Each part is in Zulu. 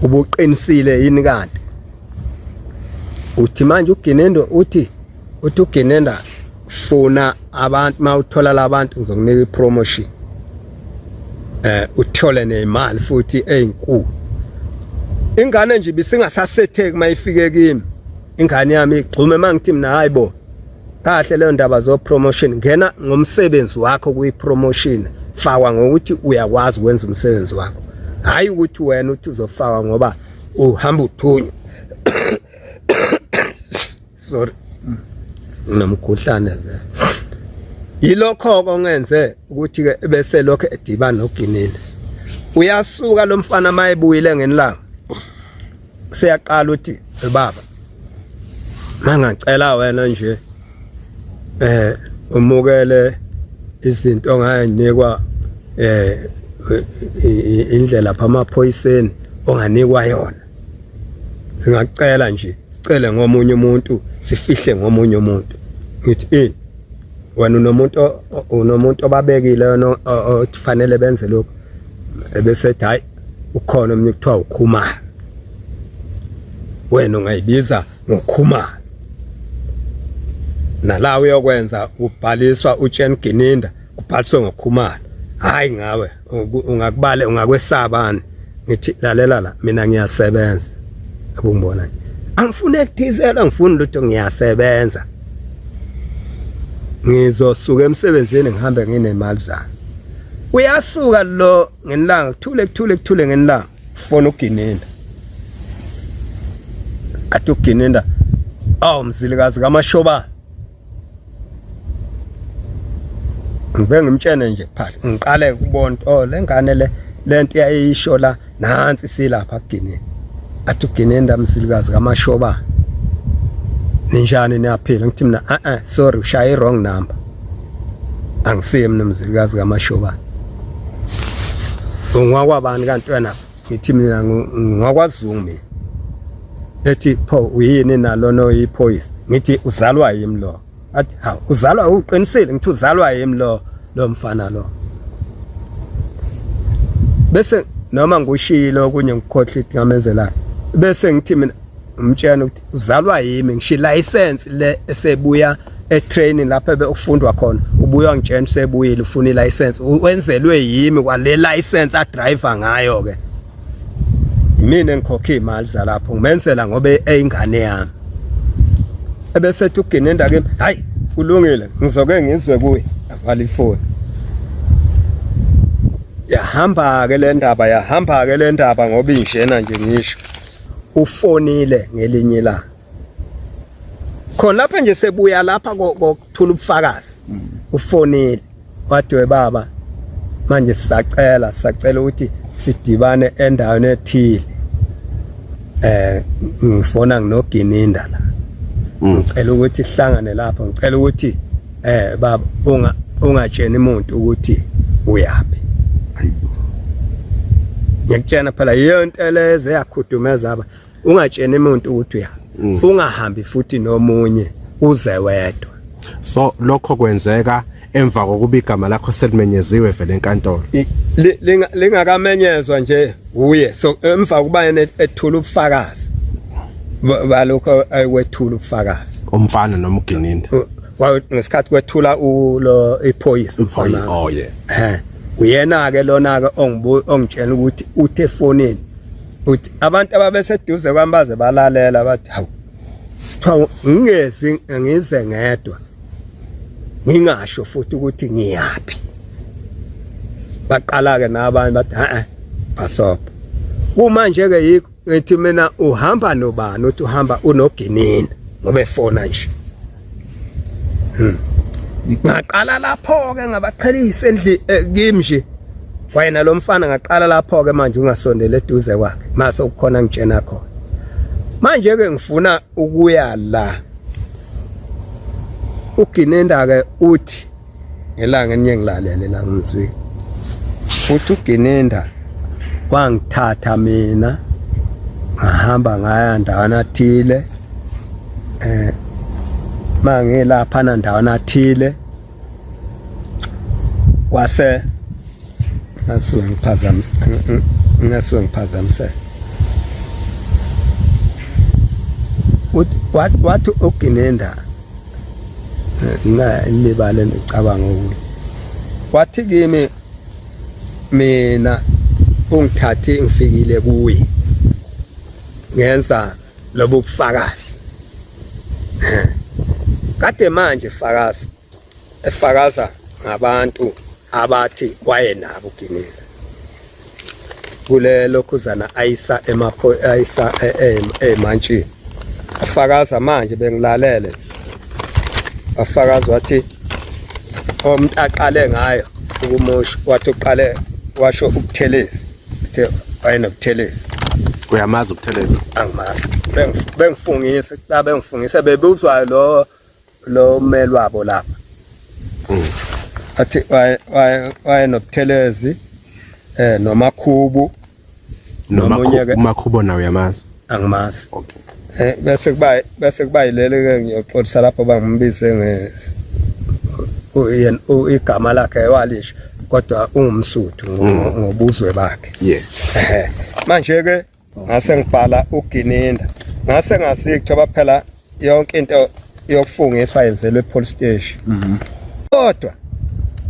Ubuqinisile yini kanti? Uthi manje uGininda uthi uGininda funa abantu, mawuthola labantu ngizokunika ipromotion, uthole nemali futhi ezinkulu. Ingane nje bisingasasetheki mayifike kimi, ingane yami igxume mangithi mina hayibo kahle leyo ndaba zo promotion, ngena ngomsebenzi wakho kuyi promotion, fakwa ngokuthi uyakwazi ukwenza umsebenzi wakho, hayi ukuthi wena uthi uzofakwa ngoba uhamba uthunywa. Sorry, nomkhuhlane vele. Yilokho kongenze ukuthi ke bese lokho edibana noGininda. Uyasuka lo mfana mayebuyile ngenilanga, seyaqala uthi baba mangacela wena nje umukele izinto ongayinikwa indlela pha amaphoyiseni onganikwa yona, singacela nje sicele ngomunye umuntu, sifihle ngomunye umuntu. Ngithi ini wena unomuntu obabekile wena ofanele benze lokho? Ebese ethi hayi ukhona omunye kuthiwa uKhumalo, wena ungayibiza ngoKhumalo, nala uyokwenza ubhaliswa uTsheni Gininda kubhaliswe ngoKhumalo, hayi ngawe ungakubale ungakwesabani. Ngithi lalela la, mina ngiyasebenza, ubungibona angifuni ekuthizela, ngifuni lutho, ngiyasebenza, ngizosuka emsebenzini ngihambe nginemali zami. Uyasuka lo ngenilanga, kuthule kuthule kuthule ngenilanga, fona uGininda. Athi uGininda, awu mzilikazi kaMashoba, ngibe ngimtshene nje phahla, ngiqale ukubona oh lengane le lento yayisho la nansi silapha kuGininda. Athi uGininda, mzilikazi kaMashoba, ninjani, niyaphila? Ngithi mina sorry, ushaye wrong number, angisiye mina mzilikazi kaMashoba. Ungakwabani kanti wena? Ngithi mina ngingakwaZungu mina. Ethi pho uyini nalona oyiphoyisa? Ngithi uzalwa yimi lo. Athi hawu uzalwa, uqinisile? Ngithi uzalwa yimi lo mfana lo. Bese noma ngushilo okunye ngikhohle ukuthi ngamenzelani, bese ngithi mina umtshela ukuthi uzalwa yimi, ngisho license le esebuya etraining lapha bekufundwa khona, ubuya ngitshela usebuyile ufuna ilicense, wenzelwe yimi kwale license a driver ngayo ke, mina ngikhokha imali zalapho ngimenzela ngoba eyingane yami. Ebese ethi uGininda kimi hayi kulungile ngizoke ngizwe kuye, avala ifoni. Yahamba ke le ndaba, yahamba ke le ndaba ngoba injena nje ngisho ufonile ngelinye ilanga khona lapha nje sebuya lapha kokuthula ubufakazi, ufonile wathi we baba manje sisacela ukuthi sidibane endaweni ethile, ngifona nginoGininda la, ngicela ukuthi sihlangane lapho, ngicela ukuthi baba ungatsheni umuntu ukuthi uyapi. Ngiyakutshena phela yonke leze yakhudumeza aba, ungatsheni umuntu ukuthi uyapi, ungahambi futhi nomunye uze wedwa. So lokho kwenzeka emva kokuba igama lakho selimenyeziwe vele enkantolo, lingakamenyezwa nje uye. So emva kuba ethula ubufakazi balokho ayikwethula ubufakazi umfana noma uGininda ngesikhathi kwethula ulo iphoyisa. Oh yeah, uyena ke lona ke ongitshela ukuthi uthe efonini uthi abantu ababeseduze kwami baze balalela bathi hawu kuthiwa ngingezi ngize ngedwa ngingasho futhi ukuthi ngiyaphi. Baqala ke nabanye bathi ha asopha. Kumanje ke yikho ngithi mina uhamba nobani? Uthi uhamba unoGininda ngoba efona nje. Ngaqala lapho ke ngabaqhelisa endli kimi nje kwayena lo mfana, ngaqala lapho ke manje ungasondela eduze kwakhe mase ukukhona ngitshena khona. Manje ke ngifuna ukuya la. uGininda ke uthi ngelanga elinye ngilalele la ngizwile, uthi uGininda wangithatha mina ngahamba ngaya ndawana thile, mangilapha na ndawana thile kwase ngasuke ngiphazamisa. Wathi uGininda na libale ngicabanga ukuthi wathi kimi mina ungithathe ngifikile kuye ngenza lobu bufakazi. Kade manje fakaza efakaza ngabantu abathi wayenabo uGininda kule lokhuzana ayisa ayisa emantshini. Afakaza manje bengilalele, afakaza wathi umuntu aqale ngayo ukumusho, wathi uqale washo uButhelezi, uthe wayenobuthelezi. Uyamazi uButhelezi? Angimazi. Bengifungisa la, bengifungisa bebuzwa lo mmeli wabo lapha. Athi wayenobuthelezi noMakhubu. Nomakhubo nawe uyamazi? Angimazi. Okay. Bese kuba yilele ke ngiyoxolisa lapho bangimbize nge igama lakhe walisho kodwa ungumSuthu ngobuzwe bakhe. Yeah. Manje ke ngase ngibhala uGininda, ngase ngasikuthoba phela yonke into yokufungiswa yenzelwe epolice station. Kodwa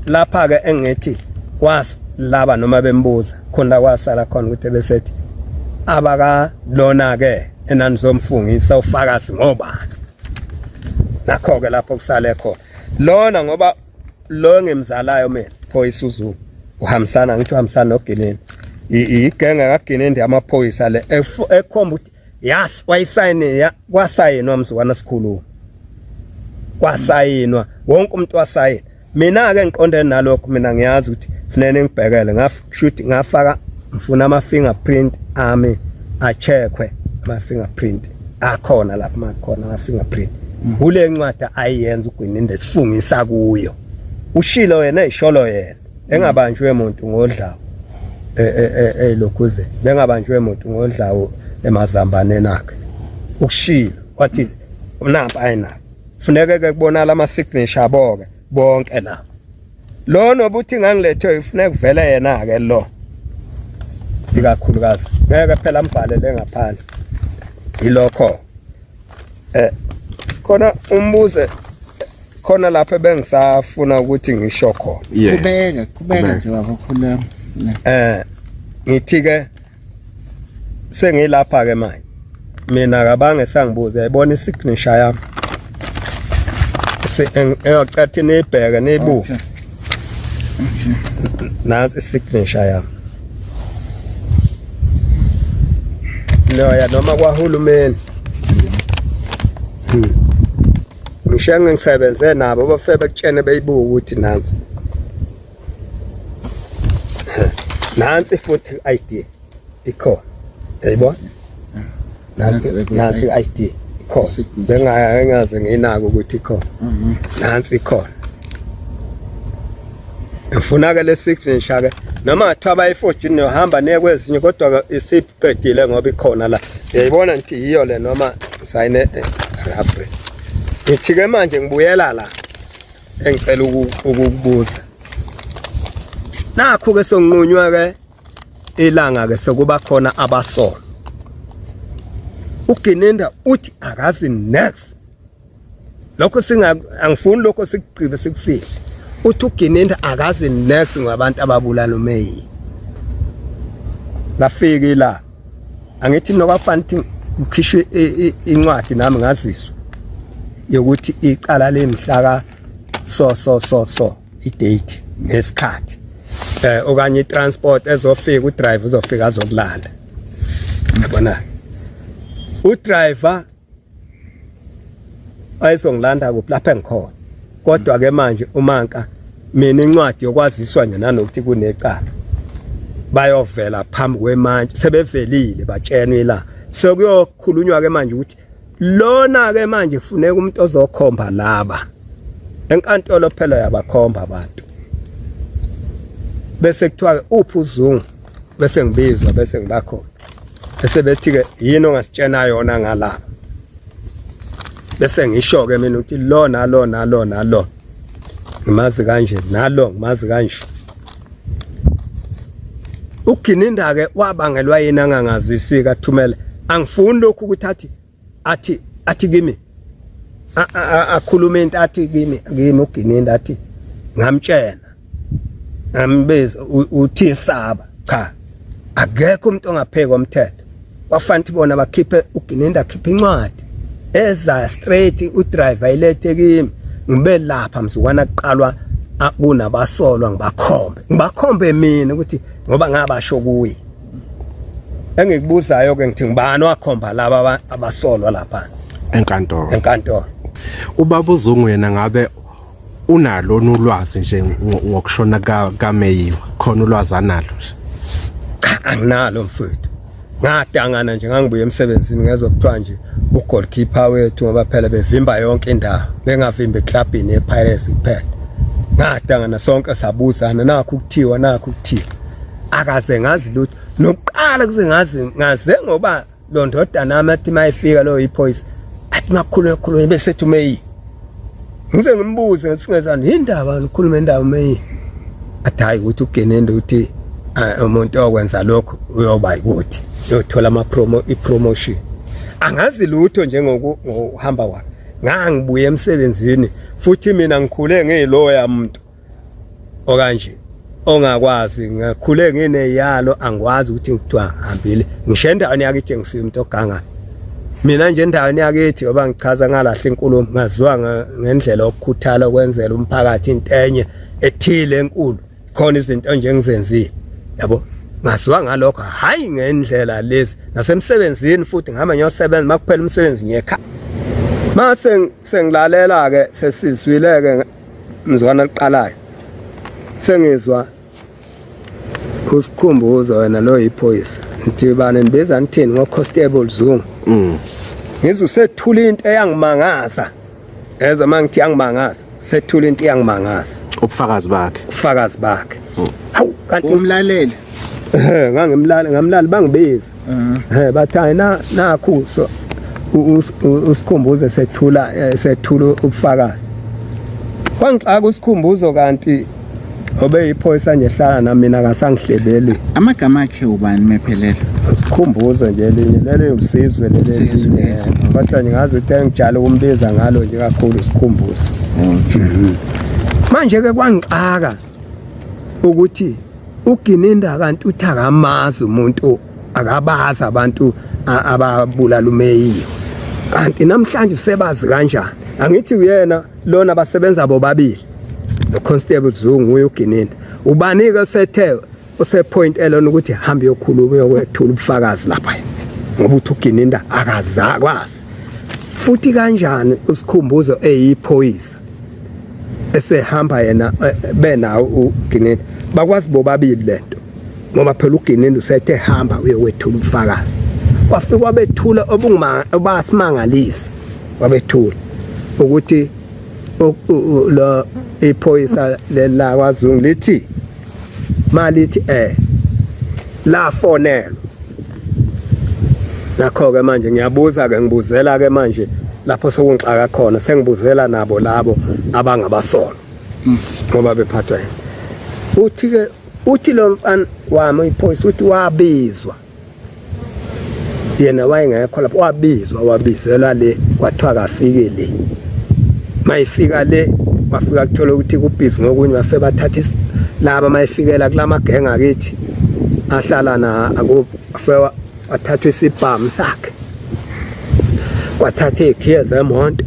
lapha ke engithi was laba noma bembuza khona kwasala khona ukuthi besethi abaka lona ke enanizomfungisa ufakazi ngoba nakho ke lapho kusale khona lona, ngoba lo ngimzalayo mina phoyisa uZungu uhambisana, ngithi uhambisana noGininda, igenge kaGininda amaphoyisa le ekhomba ukuthi yas wayisayini, kwasayinwa mzukwana sikhuluma, kwasayinwa wonke umuntu wasayina. Mina ke ngiqondene nalokho, mina ngiyazi ukuthi kufanele ngibhekele, ngashuthi ngafaka ngifuna ama fingerprint ami acheckwe, ama fingerprint akhona lapha, makhona ama fingerprint kule ncwadi ayiyenza uGininda esifungisa kuyo. Ushilo yena isholo yena engabanjwe umuntu ngodlawo lokhuze bengabanjwe umuntu ngodlawo emazambaneni akhe. Ukushilo wathi nampa ayina funeke ke kubonala ama signature abo ke bonke laba. Lo nobuthi ngangilethwe ufuneka kuvele yena ke lo ikakhulukazi, ngeke phela amvalele ngaphandle ilokho. Khona umbuze khona lapha bengisafuna ukuthi ngisho khona. Qhubeka qhubeka nje baba khuluma. Ngithi ke sengilapha ke manje mina kabange sangibuza, yayibona isignature yami eyocathe nibheke nibuke. Nansi isignature yami loya noma kwahulumeni. Ngisho ngisebenze nabo bafike bekutshene beyibuka ukuthi nansi nansi futhi ID ikhona, yayibona nansi ID ikhona, bengaze nginako ukuthi ikhona, nansi ikhona. Ngifuna ke le signature ke noma ngathiwa bayi-forge nohamba niye kwezinye kodwa isiqedile ngoba ikhona la, uyayibona ngithi yiyo le noma sayine referee. Ngithi ke manje ngibuyela la engicela ukukubuza. Nakho ke sonqunywa ke ilanga ke sekuba khona abasolwa. uGininda uthi akazi next. Lokho singa angifuni lokho sikugqibe sikufihle. Uthi uGininda akazi next ngabantu ababulala uMeyi. Lafika la. Angithi nokwafanele kukhishwe incwadi nami ngaziswa yokuthi icala lemhla so so so so idate ngesikhathi okanye itransport ezofika udriver uzofika azokulanda, yabona udriver ayizongilanda kuphi lapha engikhona. Kodwa ke manje umanka mina incwadi yokwaziswa nje nanokuthi kunecala bayovela phambi kwemantshi, sebevelile batshenwe la, sekuyokhulunywa ke manje ukuthi lona ke manje kufuneka umuntu ozokhomba laba enkantolo phela yabakhomba abantu. Bese kuthiwa uphi uZungu, bese ngibizwa bese ngibakhona, bese bethi ke yini ongasitshena yona ngalaba, bese ngisho ke mina ukuthi lo nalo nalo nalo ngimazi kanje nalo ngimazi kanje. uGininda ke wabangelwa yini angangazisi kaThumela? Angifuni lokhu ukuthi athi Athi kimi akhuluma into athi kimi uGininda athi ngamtshela ngambiza uthi saba cha akekho umuntu ongapheki komthetho. Kwafanele bona bakhiphe uGininda akhiphe incwadi eza straight udriver ilethe kimi ngibe lapha mzukwana kuqalwa kunabasolwa ngibakhombe mina ukuthi ngoba ngabasho kuye. Engikubuzayo ke ngithi ngibani wakhomba laba abasolwa lapha enkantolo. Ubaba uZungu yena ngabe unalo ulwazi nje ngokushona kaMeyiwa, khona ulwazi analo nje? Cha, anginalo mfowethu. Ngadangana nje ngangibuye emsebenzini ngezwe kuthiwa nje ugoalkeeper wethu ngoba phela bevimba yonke indawo, bengavimbi eclubini yePirates kuphela. Ngadangana sonke sabuzana nakho ukuthiwa akaze ngazi lutho. Nokuqala kuze ngaze ngoba lo ndodana nami athi mayifika lo iphoyisa athi makhulu bese ethi uMeyi. Ngize ngimbuze ngisingezana indaba nikhuluma indaba uMeyi. Athi hayi ukuthi uGininda uthi umuntu okwenza lokho uyoba ukuthi uyothola ama promotion. Angazi lutho njengokuhamba kwakhe. Ngangibuye emsebenzini futhi mina ngikhule ngiyiloya umuntu okanje ongakwazi, ngikhule ngineyalo angikwazi ukuthi ngithiwa hambile ngisho endaweni yakithi ngisiyo umuntu ogangayo. Mina nje endaweni yakithi ngoba ngichaza ngalahla inkulumo ngaziwa ngendlela okukhuthala ukwenzela umphakathi into enye ethile enkulu, khona izinto nje engizenzile yabo, ngaziwa ngalokho hayi ngendlela lezi. Nasemsebenzini futhi ngihamba ngiyosebenza makuphela umsebenzi ngiyekha. Mase sengilalela ke sesizwile ke mzwana liqalayo sengizwa usikhumbuzo wena lo yiphoyisa ngithi bani nibiza nithini ngo Constable Zungu. Ngizwe sethula into eyangimangaza, ezwa mangithi yangimangaza, sethula into eyangimangaza ubufakazi bakhe. Hawu kanti umlaleli ngangimlala ngamlala bangibiza bathi hayi nakhu so usikhumbuzo sethula ubufakazi. Kwangixaka usikhumbuzo kanti obe iphoyisa nje hlala nami mina akasangihlebeli. Amagama akhe ubani mephelele? Usikhumbuzo nje elinye lele usizwe lele, kodwa ngingazi ukuthi engijalo ukumbiza ngalo nje kakhulu usikhumbuzo. Manje ke kwangixaka ukuthi uGininda kanti uthi akamazi umuntu, akabazi abantu ababulala uMeyiwa, kanti namhlanje usebazi kanjani? Angithi uyena lona basebenza bobabili no Constable Zungu uye uGininda. Ubani ke sethe usepoint elona ukuthi hambe yokhuluma uyokwethula ubufakazi lapha ngoba uthi uGininda akazakwazi. Futhi kanjani usikhumbuzo eyiphoyisa esehamba yena benawo uGininda bakwazi bobabili lento ngoba phela uGininda usethe hamba uyokwethula ubufakazi. Kwafika wabethula obasimangalisa wabethula ukuthi lo iphoyisa lela kwaZungu lithi malithi la fonelwa. Nakho ke manje ngiyabuza ke ngibuzela ke manje lapho sokungixaka khona sengibuzela nabo labo abangabasolwa ngoba bephathwa yini. Uthi ke uthi lo mfana wami iphoyisa uthi wabizwa yena wayengekho lapho, wabizwa wabizelwa le kwathiwa kafike le. Mayifika le wafika kuthola ukuthi kubhizi ngokunye bafe bathatha laba mayifikela kulamagenge akithi ahlala na akufe wathathwa isibhamu sakhe kwathatha ikhiye zemonto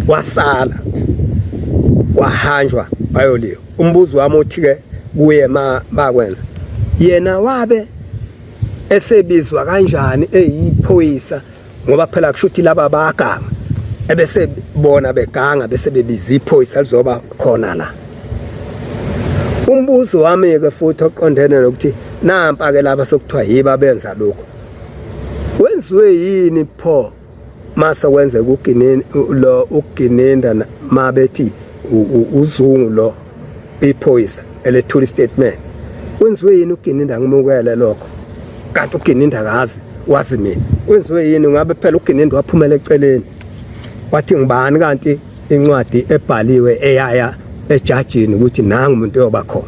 wasala kwahanjwa bayoliwa. Umbuzo wami uthi ke kuye makwenza yena wabe esebizwa kanjani eyiphoyisa ngoba phela kusho ukuthi laba bayaganga ebese bona beganga bese bebiza iphoyisa lizoba khona la. Umbuzo wami ke futhi oqondene nokuthi nampa ke laba sokuthiwa yiba benza lokho, wenziwe yini pho mase kwenzeka uGininda lo uGininda mabethi uZungu lo iphoyisa elethula statement, wenziwe yini uGininda ngimukele lokho kanti uGininda akazi wazi mina wenziwe yini? Ngabe phela uGininda waphumela eceleni wathi ngibani kanti incwadi ebhaliwe eyaya ejajini ukuthi nangu umuntu oyoba khona,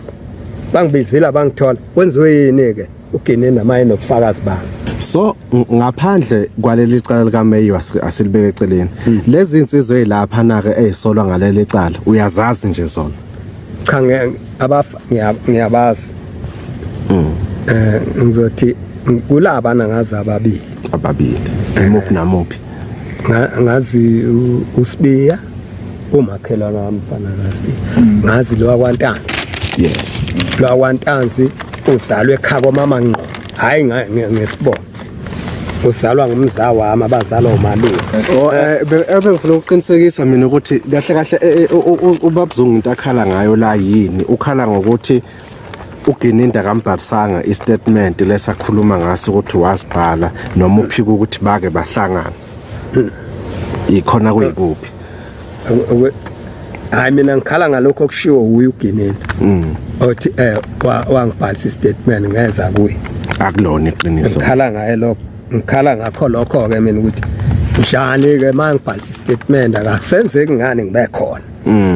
bangibizila bangithola, kwenziwe yini ke uGininda maye nobufakazi bami? So ngaphandle kwaleli cala likaMeyiwa asilibeke eceleni, lezi insizwe ezilapha na ke ezisolwa ngaleli cala uyazazi nje zona? Cha, ngiyabazi. Ngizothi kulaba nangazi ababili. Ababili. Imuphi namuphi? Ngazi uSibiya, umakhelwane wami mfana kaSibiya. Ngazi lo wakwaNtanzi. Yeah. Lo wakwaNtanzi uzalwe ekhaya komama ngqo. Hayi ngesibongo. Uzalwa ngumza wami, abazalwa umalume. Oh, ebengifuna ukuqinisekisa mina ukuthi kahle kahle uBabzungu into akhala ngayo la yini? Ukhala ngokuthi uGininda kambhalisanga istatement lesakhuluma ngaso ukuthi wasibhala noma uphika ukuthi bake bahlangana. Ikhona kuyikuphi? Hayi, mina ngikhala ngalokho okushiwo uye uGininda. Othi wangibhalisa istatement ngeza kuye. Akulona iqiniso. Ngikhala ngaye lokho. Ngikhala ngakho lokho ke mina ukuthi njani ke mangibhalisa istatement akasenzeki ngani ngibe khona.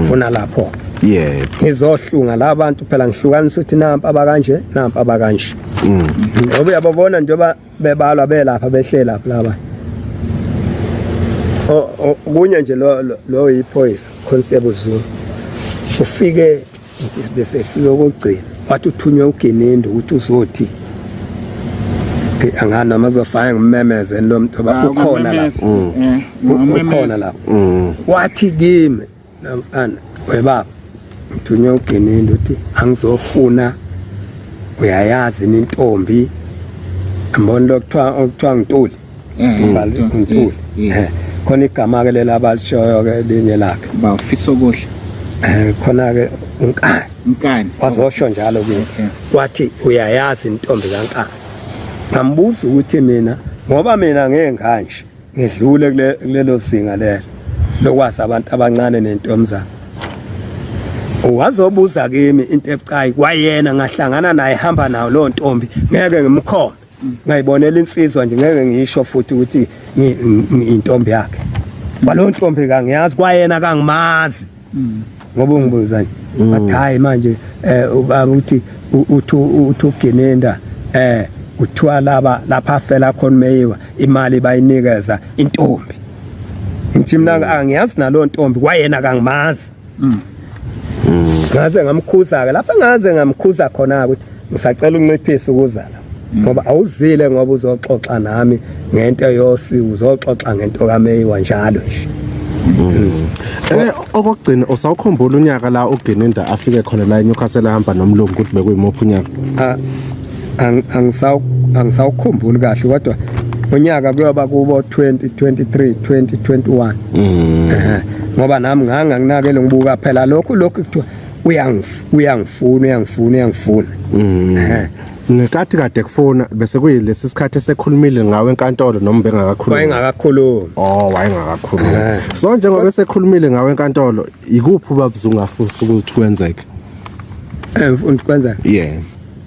Funa lapho. Yebo. Ngizohlunga labantu phela, ngihlukanisa ukuthi nampa abakanje, nampa abakanje. Ngoba uyababona njengoba bebalwa belapha behlela lapha laba. Kunye nje lo yiphoyisa Constable Zulu. Ufike bese efika kokugcina wathi uthunywe uGininda ukuthi uzothi angana mazofana ngimemeze lo muntu ukhona lapha. Ukhona lapha. Wathi kimi namfana webaba ngithunywe uGininda uthi angizofuna, uyayazi intombi mbona lokuthiwa okuthiwa ngintuli. Ngintuli. Khona igama ke lela abalishoyo ke linye lakhe. Bafisa okuhle. Khona ke uNkani. Unkani. Wazosho njalo kimi. Wathi uyayazi intombi kaNkani. Ngambuza ukuthi mina ngoba mina ngeke ngidlule kulelo zinga lelo lokwazi abantu abancane nentombi zabo. Wazobuza kimi into ebucayi kwayena, ngahlangana naye hamba nayo lo ntombi ngeke ngimkhombe. Ngayibonela insizwa nje ngeke ngisho futhi ukuthi intombi yakhe. Kwalo ntombi kangiyazi kwayena kangimazi. Ngoba ungibuza nje. Bathi hayi manje ubaba uthi uthi uGininda kuthiwa laba lapha afela khona Meyiwa imali bayinikeza intombi. Ngithi mina angiyazi nalo ntombi kwayena kangimazi. Ngaze ngamkhuza ke lapha, ngaze ngamkhuza khona ukuthi ngisacela unciphise ukuzala ngoba awuzile ngoba uzoxoxa nami ngento yosiko, uzoxoxa ngento kaMeyiwa njalo nje. Okugcina usawukhumbula unyaka la uGininda afike khona la eNewcastle ehamba nomlungu ukuthi bekuyimuphi unyaka? Angisawukhumbuli kahle kodwa unyaka kuyoba kubo 2023 2021. Ngoba nami nganginakele ngibuka phela lokhu kuthiwa uyangifuna. Ngenkathi kade kufuna bese kuyilesi sikhathi esekhulumile ngawe enkantolo noma bengakakhulumi? Wayengakakhulumi. Oh, wayengakakhulumi. So njengoba esekhulumile ngawe enkantolo, ikuphi uBabzungu afisa ukuthi kwenzeke? Kwenzeke? Yeah.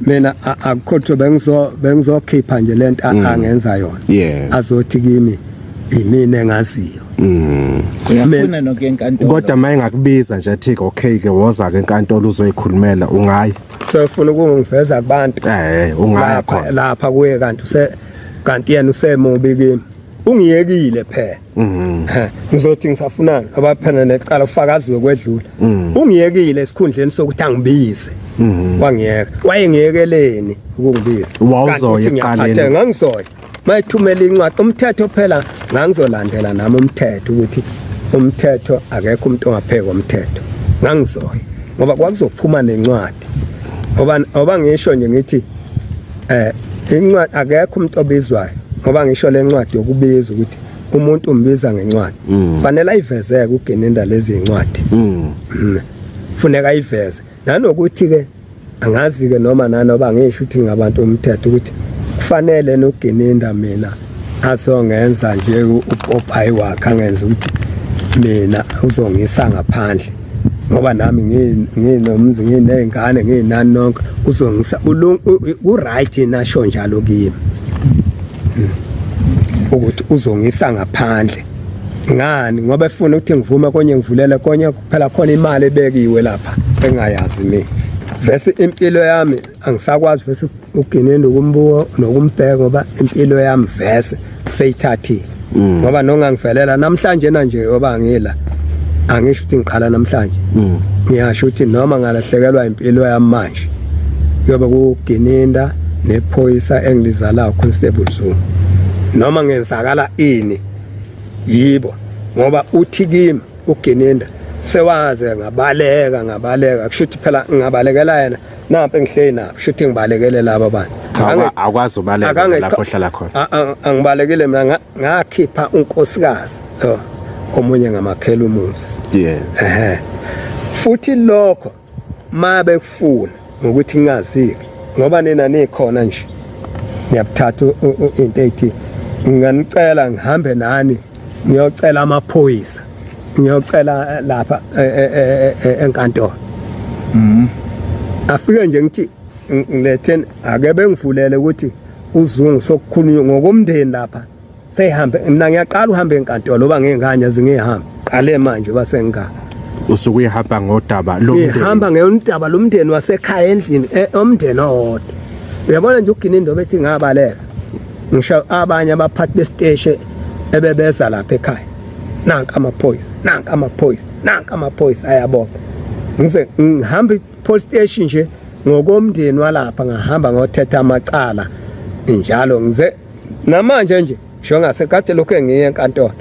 Mina akukho bengizokhipha nje lento angenza yona. Azothi kimi imina engaziyo. Uyafuna nokuya enkantolo. Kodwa mayengakubiza nje athi okay ke woza ke enkantolo uzoyikhulumela ungayi. Sefuna ukungiveza kubantu. Ungaya khona. Lapha kuye kanti kanti yena usemubi kimi. Ungiyekile phela. Ngizothi ngisafunana abaphana necala ufakaziwe kwedlula. Ungiyekile esikhundleni sokuthi angibize. Wangiyeka. Wayengiyekeleni ukungibiza? Wawuzoya eqaleni. Ngangizoya. Mayithumela incwadi umthetho phela ngangizolandela nami umthetho ukuthi umthetho akekho umuntu ongapheki komthetho. Ngangizoya ngoba kwakuzophuma nencwadi. Ngoba ngisho nje ngithi incwadi akekho umuntu obizwayo. Ngoba ngisho lencwadi yokubiza ukuthi umuntu umbiza ngencwadi. Fanele ayivezeke uGininda lezi incwadi. Funeka ayiveze. Nanokuthi ke angazi ke noma nanoba ngisho ukuthi ngabantu umthetho ukuthi kufanele noGininda mina azongenza nje uPopeye wakhe angenza ukuthi mina uzongisa ngaphandle ngoba nami nginomzi nginezingane nginani nonke uzongisa ku right nasho njalo kimi ukuthi uzongisa ngaphandle ngani ngoba efuna ukuthi ngivume konye ngivulele konye kuphela khona imali ebekiwe lapha engayazi mina vese impilo yami angisakwazi vese uGininda ukumbuka nokumbheka ngoba impilo yami vese seyithathile. Ngoba nongangivelela namhlanje nje oba ngila angisho ukuthi ngiqala namhlanje. Ngiyasho ukuthi noma ngalahlekelwa impilo yami manje kuyobe kuGininda nephoyisa engilizalayo Constable Zungu. Noma ngenzakala ini yibo, ngoba uthi kimi uGininda sewaze ngabaleka kusho ukuthi phela ngabalekela yena nampa engihleli nabo, kusho ukuthi ngibalekele laba bantu. Akwazi ubaleka lapho ohlala khona. Angibalekile mina, ngakhipha unkosikazi lo omunye ngamakhela umuzi. Yeah. Futhi lokho mabe kufuna ngokuthi ngingaziki ngoba nina nikhona nje ngiyabuthatha into ethi nginganicela ngihambe nani ngiyocela amaphoyisa, ngiyocela lapha enkantolo. Afike nje ngithi ngiletheni ake bengivulele ukuthi uZungu sokukhulunywa ngokomndeni lapha seyihambe. Mina ngiyaqala uhambe enkantolo oba ngengane zingihambe qale manje basenga usuke uyahamba ngodaba lomndeni, ngihamba ngodaba lomndeni wasekhaya endlini omndeni owodwa. Uyabona nje uGininda bethi ngabaleka ngisho abanye abaphathi besiteshi ebebeza lapha ekhaya, nanka amaphoyisa, nanka amaphoyisa, nanka amaphoyisa ayabopha. Ngize ngihamba police station nje ngokomndeni walapha, ngahamba ngothetha amacala njalo ngize namanje nje ngisho ngasekade lokho engiye enkantolo.